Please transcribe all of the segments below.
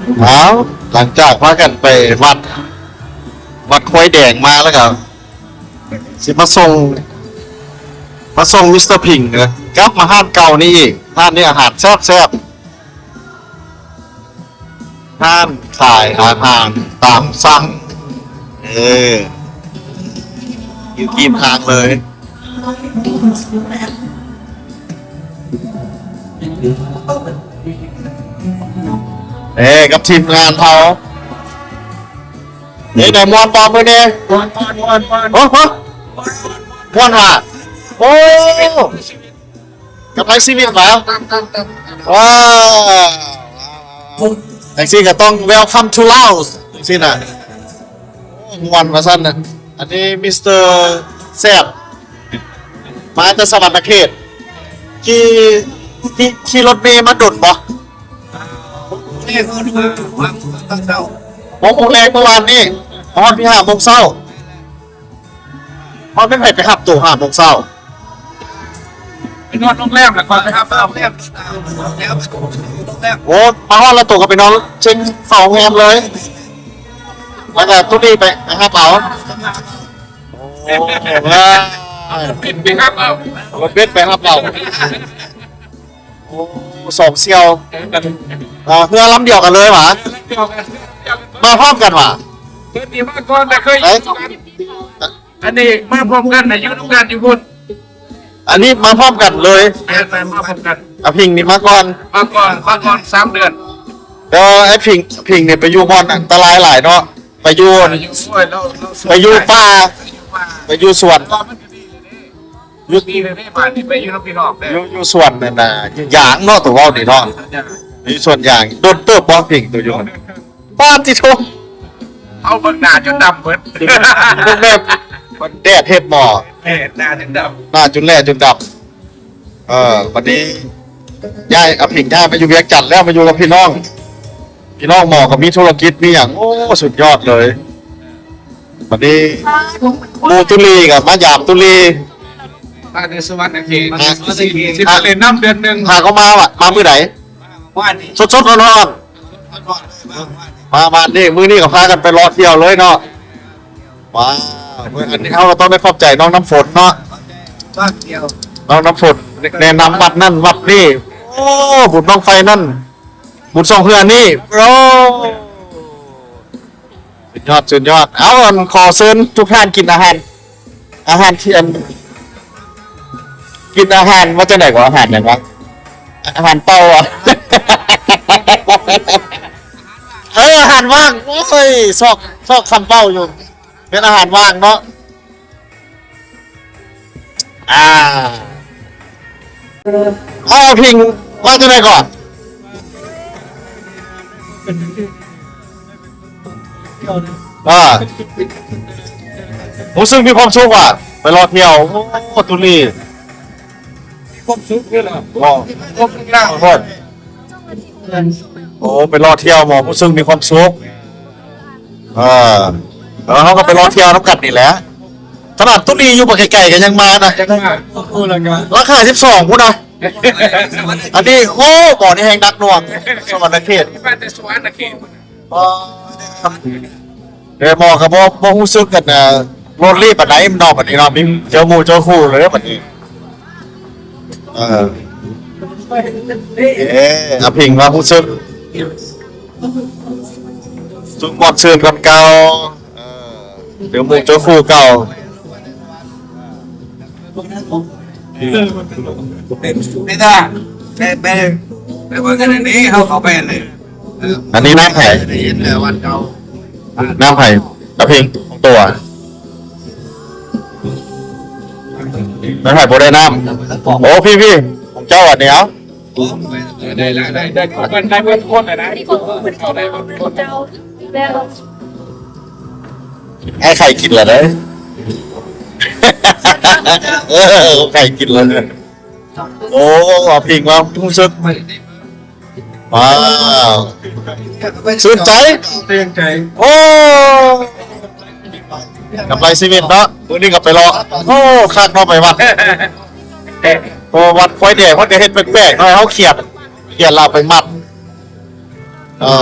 ເອົາ ຫຼັງຈາກພາກັນໄປວັດ ວັດຄວາຍແດງມາແລ້ວກໍ ຊິມາສົ່ງ ມາສົ່ງມິສເຕີພິງເດີ ກັບມາຮ້ານເກົ່ານີ້ອີກ. ຮ້ານນີ້ອາຫານແຊບໆ ຮ້ານຂາຍອາຫານຕາມສັ່ງ ເອີ ຢູ່ກີບທາງເລີຍ ເອີ ກັບທີມງານເຮົາ. ເອີ ໄດ້ມ່ວນບໍ່ມື້ນີ້? ມ່ວນ ມ່ວນ ມ່ວນ ໂອ້ໂຫ ມ່ວນວ່າ ໂອ້ ກັບໄທຊີວິດຫວາ? ວ້າວ ຈັ່ງຊີ້ກໍຕ້ອງ Welcome to Laos ຈັ່ງຊີ້ນະ ມ່ວນວ່າຊັ້ນນະ. ອັນນີ້ມິສເຕີແຊບ ມາແຕ່ສະຫວັນນະເຂດ ຂີ່ ຂີ່ ຂີ່ລົດເມມາດົນບໍ່? ຫົກໂມງແລງເມື່ອວານນີ້ ມາຮອດພີ້ຫ້າໂມງເຊົ້າ. ຮອດແມ່ນໃຜໄປຮັບໂຕຫ້າໂມງເຊົ້າ? ໄປນອນໂຮງແຮມ ແລ້ວກໍໄປຮັບເອົາ ໂອ້ ມາຮອດແລ້ວໂຕກໍໄປນອນເຊັງເຝົ້າໂຮງແຮມເລີຍ ແລ້ວກໍຕຸລີໄປ ໄປຮັບເອົາ. ໂອ້ ເປັນໄປຮັບເອົາ ລົດເບັນໄປຮັບເອົາ. ໂອ້ ສອງສ່ຽວກັນ ເອີ ເຮືອລຳດຽວກັນເລີຍຫວາ? ມາພ້ອມກັນຫວາ? ເພິ່ນນີ້ມາກ່ອນ ແຕ່ເຄີຍຢູ່ນຳກັນ ອັນນີ້ມາພ້ອມກັນນະ ຢູ່ນຳກັນຢູ່ພຸ້ນ. ອັນນີ້ມາພ້ອມກັນເລີຍ? ແມ່ນໆ ມາພ້ອມກັນ. ອາພິງນີ້ມາກ່ອນ? ມາກ່ອນ ມາກ່ອນສາມເດືອນ. ແຕ່ວ່າໄອ້ພິງ ພິງນີ້ໄປຢູ່ບ່ອນອັນຕະລາຍຫຼາຍເນາະ ໄປຢູ່ ໄປຢູ່ປ່າ ໄປຢູ່ສວນ ຢູ່ ຢູ່ ຢູ່ສວນນັ້ນນະ ຢູ່ຢາງເນາະ ໂຕເວົ້ານີ້ເນາະ ຢູ່ສວນຢາງ. ດົນເຕີບບໍ່ພິງໂຕຢູ່ຫັ້ນ? ປາດຕິໂທ ເອົາເບິ່ງໜ້າຈົນດຳເບິດ ເບິ່ງແບບແດດເຮັດບໍ່ ເອີ ໜ້າຈົນດຳ ໜ້າຈົນແຫຼຈົນດຳ. ເອີ ບັດນີ້ຍ້າຍ ອາພິງຍ້າຍມາຢູ່ວຽງຈັນແລ້ວ ມາຢູ່ກັບພີ່ນ້ອງ ພີ່ນ້ອງໝໍກໍມີທຸລະກິດມີຫຍັງ ໂອ້ ສຸດຍອດເລີຍ. ບັດນີ້ໝູ່ຕຸລີກໍມາຢາມຕຸລີ ມາແຕ່ສະຫວັນນະເຂດ ມາແຕ່ສະຫວັນນະເຂດ ຊິໄປຫຼິ້ນນຳເດືອນໜຶ່ງ. ຫາກໍມາຫວາ? ມາມື້ໃດ? ມາມື້ວານນີ້ ສົດໆຮ້ອນໆ ມາວານນີ້ ມື້ນີ້ກໍພາກັນໄປເລາະທ່ຽວເລີຍເນາະ. ວ້າວ ອັນນີ້ເຮົາກໍຕ້ອງໄດ້ຂອບໃຈນ້ອງນ້ຳຝົນເນາະ ນ້ອງນ້ຳຝົນແນະນຳວັດນັ້ນວັດນີ້ ໂອ້ ບຸນບັ້ງໄຟນັ້ນ ບຸນຊ່ອງເຮືອນີ້ ໂອ້ ສຸດຍອດ ສຸດຍອດ. ເອົາ ອັນ ຂໍເຊີນທຸກທ່ານກິນອາຫານ ອາຫານທີ່ ອັນ ກິນອາຫານວ່າຈັ່ງໃດກໍ ອາຫານຫຍັງວະ ອາຫານເປົ່າ ເອີ ອາຫານວ່າງ. ໂອ້ຍ ຊອກ ຊອກຄຳເປົ່າຢູ່ ເປັນອາຫານວ່າງເນາະ. ອ່າ ເອົາ ພິງ ວ່າຈັ່ງໃດກ່ອນ? ອ່າ ຮູ້ສຶກມີຄວາມສຸກວ່າ ໄປເລາະທ່ຽວ ໂອ້ ຕຸລີ ມີຄວາມສຸກເດ້ລະ ບໍ່ ຄວາມສຸກນະ ໂອ້ ໄປເລາະທ່ຽວ ໝໍ ຮູ້ສຶກມີຄວາມສຸກ. ເອີ ເອີ ເຮົາກໍໄປເລາະທ່ຽວນຳກັນນີ້ແຫຼະ ຂະໜາດຕຸລີຢູ່ບໍ່ໄກໆກໍຍັງມານະ ຍັງມາ ໂອ້ ລາຄາສິບສອງພຸ້ນນະ ອັນນີ້ ໂອ້ ໝໍນີ້ແຮງໜັກໜ່ວງ ສະຫວັນນະເຂດ ມາແຕ່ສະຫວັນນະເຂດ ອໍ ແຕ່ໝໍກໍບໍ່ ບໍ່ຮູ້ສຶກກັນນະ ລົດລີບປານໃດເນາະ ບັດນີ້ເນາະ ມີເຈີໝູ່ເຈີຄູ່ເລີຍບັດນີ້. ເອີ ເອີ ອາພິງວ່າຮູ້ສຶກສຸກມ່ວນຊື່ນກວ່າເກົ່າ ເອີ ເຈີໝູ່ເຈີຄູ່ເກົ່າ. ເປັນຕາ ແຕ່ ແຕ່ ແຕ່ວ່າຂະນະນີ້ເຮົາເຂົ້າໄປອັນນີ້ ອັນນີ້ນ້ຳໃຜ? ເຫັນແລ້ວວັນເກົ່າ ນ້ຳໃຜ? ອາພິງ ຂອງໂຕ ນັ້ນໃຫ້ບໍ່ໄດ້ນ້ຳ ໂອ້ ພີ່ໆ ຂອງເຈົ້າອັນນີ້ ເອົາ ໄດ້ ໄດ້ ໄດ້ ໄດ້ ໄດ້ເບິດທຸກຄົນເລີຍນະ ໄດ້ເບິດທຸກຄົນ ເຈົ້າ ແລ້ວ ໃຫ້ໃຄກິນລະເດີ ເອີ ໃຄກິນລະເດີ ໂອ້ ເອົາພິງມາຮູ້ສຶກ ວ້າວ ຊື່ນໃຈ ຊື່ນໃຈ ໂອ້ ກຳໄລຊີວິດເນາະ ມື້ນີ້ກໍໄປເລາະ ໂອ້ ຄັກເນາະ ໄປວັດ ໂອ້ ວັດຄວາຍແດງ ເພິ່ນກໍເຮັດແປກໆ ເນາະ ໃຫ້ເຮົາຂຽນ ຂຽນແລ້ວເອົາໄປມັດ ເອີ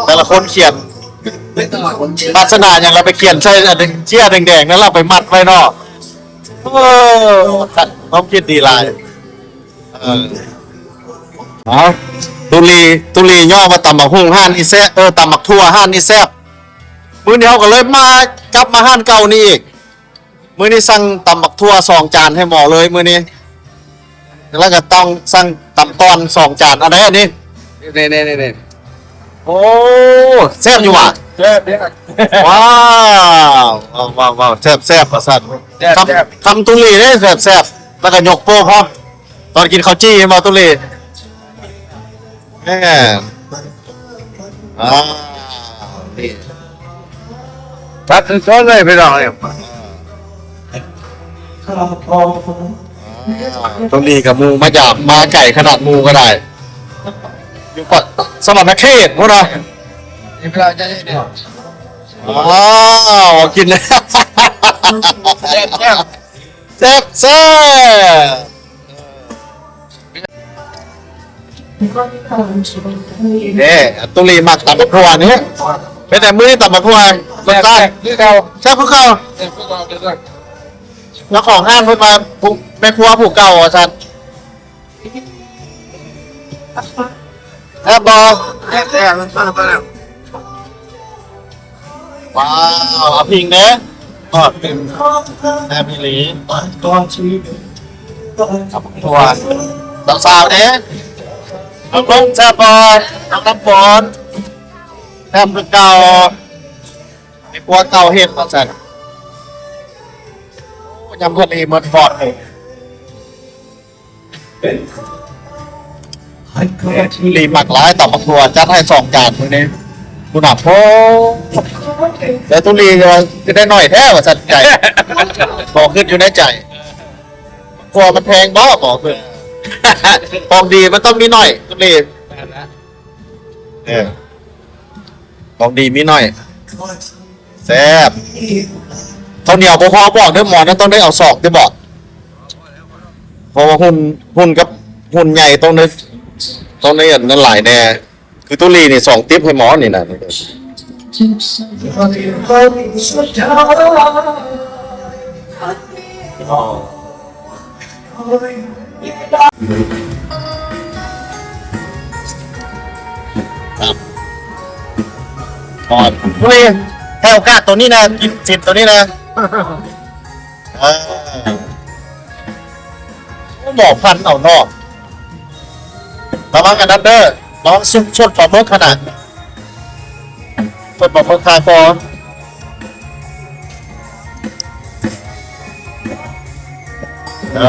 ແຕ່ລະຄົນຂຽນ ສາສະໜາຫຍັງລະໄປຂຽນໃສ່ອັນເຈ້ຍແດງໆນັ້ນລະໄປມັດໄວ້ເນາະ. ເອີ ຄວາມຄິດດີຫຼາຍ. ເອີ ເອົາ ຕຸລີ ຕຸລີຍ້ອງວ່າຕຳບັກຫຸ່ງຮ້ານນີ້ແຊບ ເອີ ຕຳບັກຖົ່ວຮ້ານນີ້ແຊບ. ມື້ນີ້ເຮົາກໍເລີຍມາ ກັບມາຮ້ານເກົ່ານີ້ອີກ. ມື້ນີ້ສັ່ງຕຳບັກຖົ່ວສອງຈານໃຫ້ໝໍເລີຍມື້ນີ້ ແລ້ວກໍຕ້ອງສັ່ງຕຳຕ່ອນສອງຈານ. ອັນໃດອັນນີ້? ນີ້ໆໆ ໂອ້ ແຊບຢູ່ຫວາ? ແຊບເດ້. ວ້າວ ວ້າວໆໆ ແຊບໆ ວ່າຊັ້ນ. ແຊບໆ ຄຳ ຄຳຕຸລີເດ້ ແຊບໆ ແລ້ວກໍຍົກໂປ້ພ້ອມ. ຕອນກິນເຂົ້າຈີ່ເຫັນບໍ່ຕຸລີ? ແມ່ນ ອ່າ ນີ້ ຕັດສົດໆເລີຍພີ່ນ້ອງເອີຍ. ອ່າ ຕົງນີ້ກໍໝູ່ມາຢາມ ມາໄກຂະໜາດໝູ່ກໍໄດ້ ຢູ່ປາກສະຫວັນນະເຂດພຸ້ນນະ. ວ້າວ ກິນແລ້ວ ແຊບໆ ແຊບໆ. ເດ້ ຕຸລີມັກຕຳບັກຖົ່ວນີ້. ເປັນໃດມື້ນີ້ຕຳບັກຖົ່ວ ລົດຊາດ? ແຊບຄືເກົ່າ ແຊບຄືເກົ່າ. ເຈົ້າຂອງຮ້ານເພິ່ນວ່າ ຜູ້ ແມ່ຄົວຜູ້ເກົ່າວ່າຊັ້ນ. ແຊບບໍ່? ແຊບໆ ມັນເປີດມາແລ້ວ. ວ້າວ ເອົາພິງເດ້ ທອດເປັນແຊບອີ່ຫຼີ. ຕຳບັກຖົ່ວ ສາວໆເດ້ ນ້ອງລົງແຊບບໍ່? ນ້ອງນ້ຳຝົນ ແຊບຄືເກົ່າ ໃຫ້ຜົວເກົ່າເຮັດວ່າຊັ້ນ. ໂອ້ ຍຳເພິ່ນອີ່ໝົດບອດເລີຍ. ລີມັກຫຼາຍຕຳບັກຖົ່ວ ຈັດໃຫ້ສອງຈານມື້ນີ້. ຜູ້ນຳ ໂອ້ ແຕ່ຕຸລີວ່າຈະໄດ້ໜ້ອຍແທ້ວ່າຊັ້ນໃຈ ບໍ່ຄິດຢູ່ໃນໃຈ ຕົວມັນແພງບໍ່ ບໍ່ຄື ຂອງດີມັນຕ້ອງມີໜ້ອຍ ຕຸລີ. ເອີ ຂອງດີມີໜ້ອຍ. ແຊບ ເຂົ້າໜຽວບໍ່ພໍບອກເດີໝໍ ນັ້ນຕ້ອງໄດ້ເອົາສອງຕິບອກ ເພາະວ່າຫຸ່ນ ຫຸ່ນກັບຫຸ່ນໃຫຍ່ຕ້ອງໄດ້ ຕ້ອງໄດ້ອັນນັ້ນຫຼາຍແດ່. ຄືຕຸລີນີ້ສອງຕິບໃຫ້ໝໍນີ້ນະ. ອ່ະ ອ່ອນ ອຸ້ຍ ໃຫ້ໂອກາດໂຕນີ້ນະ ກິນສິດໂຕນີ້ນະ. ເອີ ໂອ້ ໝໍພັນເອົາເນາະ. ລະວັງອັນນັ້ນເດີ ລະວັງຊຸດ ຊົດປາໝຶກຫັ້ນນະ. ເປີດປາໝຶກຄາຄໍ ເອີ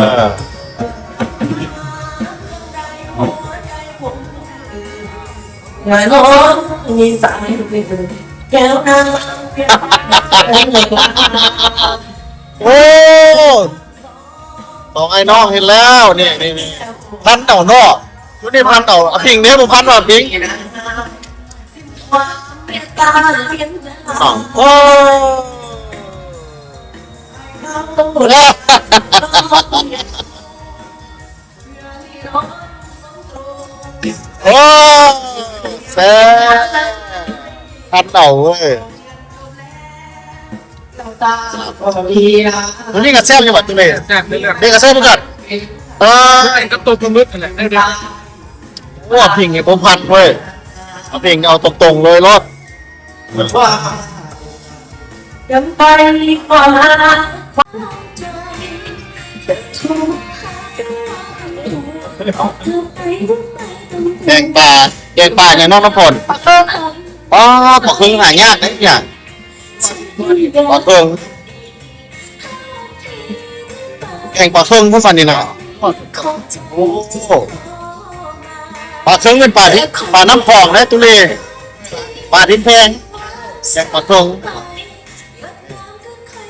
ໂອ້ ສອງອ້າຍນ້ອງເຫັນແລ້ວ ນີ້ ນີ້ ນີ້ ພັນເອົາເນາະ ຢູ່ນີ້ພັນເອົາ ອາພິງເດ້ ບໍ່ພັນວ່າພິງ ໂອ້ ໂອ້ ແຊບ ພັນເອົາເວີຍ. ໂຕນີ້ກໍແຊບຢູ່ຫວາ ໂຕນີ້ ແຊບເດ້ ນີ້ກໍແຊບຄືກັນ ເອີ ກັບໂຕປາໝຶກຫັ້ນແຫຼະ ໂອ້ ອາພິງນີ້ບໍ່ພັນເວີຍ ອາພິງເອົາຕົງໆເລີຍໂລດ ແກງປາ ແກງປາຫຍັງນ້ອງນ້ຳຝົນ ປາ ປາເຄິ່ງຫາຍາກເດ້ ປາເຄິ່ງ ແກງປາເຄິ່ງພວກມັນນີ້ນະ ໂອ້ ປາເຄິ່ງເປັນປາທີ່ ປານ້ຳຂອງເດ້ຕຸລີ ປາດິນແພງ ແກງປາເຄິ່ງ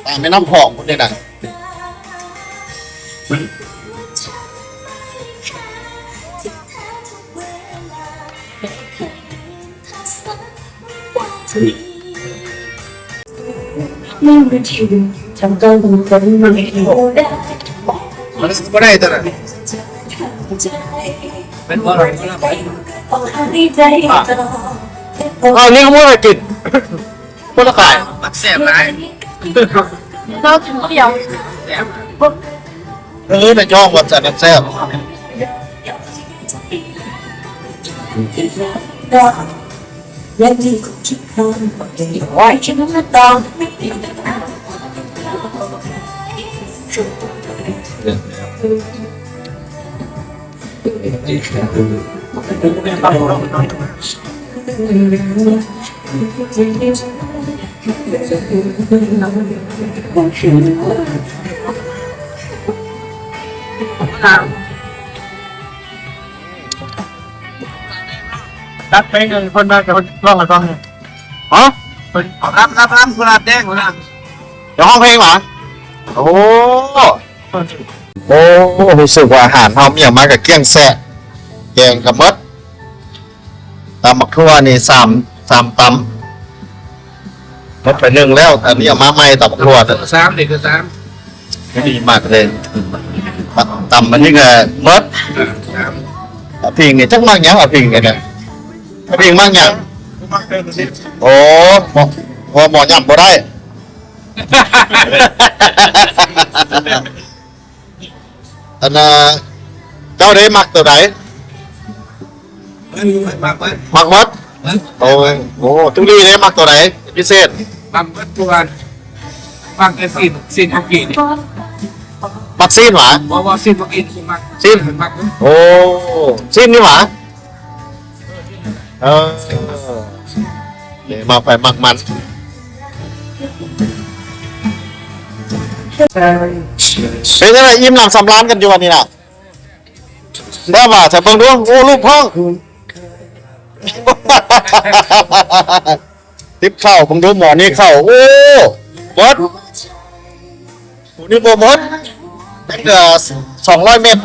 ປາແມ່ນ້ຳຂອງພວກນີ້ນະ. ບໍ່ໄດ້ຕົວນັ້ນ ເປັນບໍ່ໄດ້ ບໍ່ໄດ້. ເອົານີ້ກໍບໍ່ໃຫ້ກິນ ຄົນລະຂາຍ ມັກແຊບຫຼາຍ ເຮົາກິນຜູ້ດຽວ ແຊບ ເອີ ນາຍຈ້ອງວ່າຊັ້ນແຊບ ຕັດເພງເພິ່ນມາ ເພິ່ນຮ້ອງໃຫ້ຟັງ ຮະ? ເພິ່ນ ລຳ ລຳ ລຳ ກຸຫຼາບແດງ ຫົວໜ້າ ຈະຮ້ອງເພງຫວາ? ໂອ້ ໂອ້ ຮູ້ສຶກວ່າອາຫານເຮົາມີຫຍັງມາກໍກ້ຽງແຊະ ແກງກໍໝົດ ຕຳບັກຖົ່ວນີ້ສາມ ສາມຕຳ ໝົດໄປໜຶ່ງແລ້ວ ອັນນີ້ເອົາມາໃໝ່ ຕຳບັກຖົ່ວ ສາມ ເດັກສາມ ນີ້ມາກເລີຍ ຕຳອັນນີ້ກໍໝົດ ສາມ ອາພິງນີ້ຈັກມັກຫຍັງ ອາພິງນີ້ນະ ອາພິງມັກຫຍັງ? ໂອ້ ໝໍ ໝໍຫຍ້ຳບໍ່ໄດ້ ອັນນ່າ ເຈົ້າເດມັກໂຕໃດ? ມັກໝົດ ມັກໝົດ ໂອ້ ໂອ້ ຕຸລີເດມັກໂຕໃດພິເສດ? ມັກໝົດທຸກອັນ ມັກແຕ່ຊີ້ນ ຊີ້ນເອົາກີ້ນີ້ ມັກຊີ້ນຫວາ? ບໍ່ ບໍ່ ຊີ້ນເອົາກີ້ນີ້ມັກ ຊີ້ນ ມັກ ໂອ້ ຊີ້ນນີ້ຫວາ? ເອີ ເດ ມາໄປມັກມັນ ເປັນຈັ່ງໃດ ອີ່ມໜຳສຳລານກັນຢູ່ວັນນີ້ນະ? ແຊບຫວາ? ໃສ່ເບິ່ງດູ ໂອ້ ຮູບພ້ອງ ຕິບເຂົ້າ ເບິ່ງດູ ໝໍນີ້ເຂົ້າ ໂອ້ ໝົດ ຜູ້ນີ້ບໍ່ໝົດ ຍັງເຫຼືອສອງຮ້ອຍເມັດ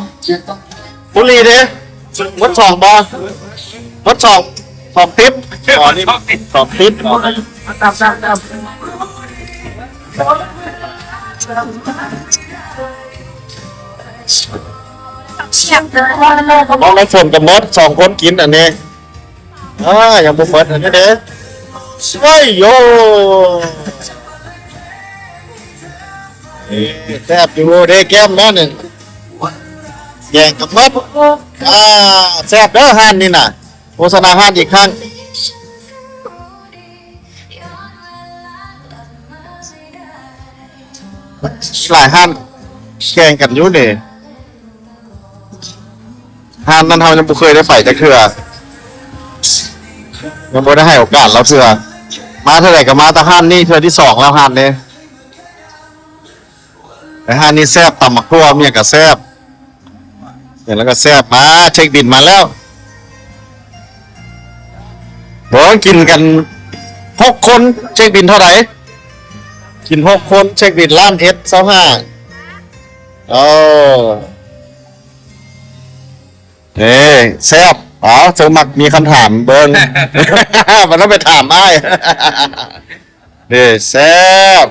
ບຸຫຼີ່ເດ ໝົດສອງບໍ່? ໝົດສອງ ສອງຕິບ ອໍ ນີ້ສອງຕິບ ຕຳ ຕຳ ຕຳ ມອງໃນຝົນກໍໝົດ ສອງຄົນກິນອັນນີ້ ເອີ ຍັງບໍ່ໝົດອັນນີ້ເດ້ ໂອ້ຍໂຢ ເອີ ແຊບຢູ່ເດ້ ແກ້ມແມ່ນ ແກງກໍໝົດ ອ່າ ແຊບເດີຮ້ານນີ້ນະ ໂຄສະນາຮ້ານອີກຄັ້ງ ຫຼາຍຮ້ານແຂ່ງກັນຢູ່ນີ້ ຮ້ານນັ້ນເຮົາຍັງບໍ່ເຄີຍໄດ້ໄປຈັກເທື່ອ ຍັງບໍ່ໄດ້ໃຫ້ໂອກາດລາວເທື່ອ ມາເທື່ອໃດກໍມາແຕ່ຮ້ານນີ້ ເທື່ອທີສອງແລ້ວຮ້ານນີ້ ແຕ່ຮ້ານນີ້ແຊບ ຕຳບັກຖົ່ວ ມີຫຍັງກໍແຊບ ເຫັນແລ້ວກໍແຊບ ມາເຊັກບິນມາແລ້ວ ໂອ້ ກິນກັນຫົກຄົນ ເຊັກບິນເທົ່າໃດ? ກິນຫົກຄົນ ເຊັກບິນລ້ານເອັດ ຊາວຫ້າ ໂອ້ ເອີ ແຊບ ເອົາ ເຈົ້າມັກມີຄຳຖາມເບິ່ງ ມັນຕ້ອງໄປຖາມອ້າຍ ເດ້ ແຊບ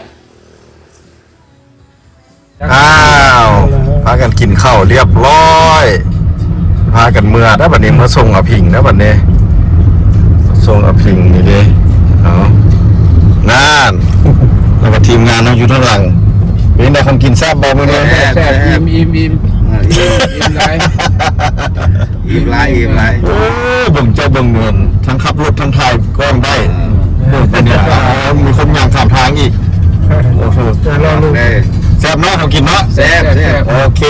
ອ້າວ ພາກັນກິນເຂົ້າລຽບຮ້ອຍ ພາກັນເມືອແລ້ວບັດນີ້ ເມືອສົ່ງອາຜິງແລ້ວບັດນີ້ ສົ່ງອາຜິງນີ້ເດ້ ເອົາ ນັ້ນ ແລ້ວກໍທີມງານເຮົາຢູ່ທາງຫຼັງ ເປັນໃດຂອງກິນແຊບບໍ່ມື້ນີ້? ແຊບ ແຊບ ອີ່ມ ອີ່ມ ອີ່ມ ເອີ ອີ່ມ ອີ່ມຫຼາຍ ອີ່ມຫຼາຍ ອີ່ມຫຼາຍ ໂອ້ ເບິ່ງເຈົ້າເບິ່ງເງິນ ທັງຂັບລົດທັງຖ່າຍກ້ອງໄດ້ ເອີ ເບິ່ງປານນີ້ ເອົາ ມີຄົນຍ່າງຂ້າມທາງອີກ ໂອ້ໂຫ ແຊບເນາະ ເຮົາກິນເນາະ ແຊບ ແຊບ ໂອເຄ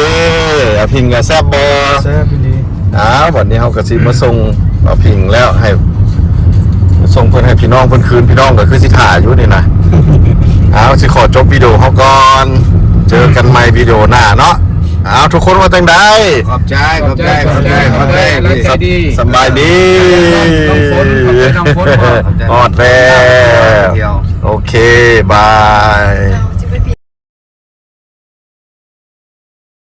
ອາຜິງກໍແຊບບໍ່? ແຊບອີ່ຫຼີ ອ້າວ ບັດນີ້ເຮົາກໍຊິມາສົ່ງອາຜິງແລ້ວ ໃຫ້ ສົ່ງເພິ່ນໃຫ້ພີ່ນ້ອງເພິ່ນຄືນ ພີ່ນ້ອງກໍຄືຊິຖ້າຢູ່ນີ້ນະ ອ້າວ ຊິຂໍຈົບວິດີໂອເຮົາກ່ອນ ເຈີກັນໃໝ່ວິດີໂອໜ້າເນາະ ອ້າວ ທຸກຄົນວ່າຈັ່ງໃດ? ຂອບໃຈ ຂອບໃຈ ຂອບໃຈ ຂອບໃຈ ຂອບໃຈ ແລະໃຈດີ ສະບາຍດີ ນ້ອງຝົນ ຂອບໃຈນ້ອງຝົນ ຮອດແລ້ວ ໂອເຄ ບາຍ.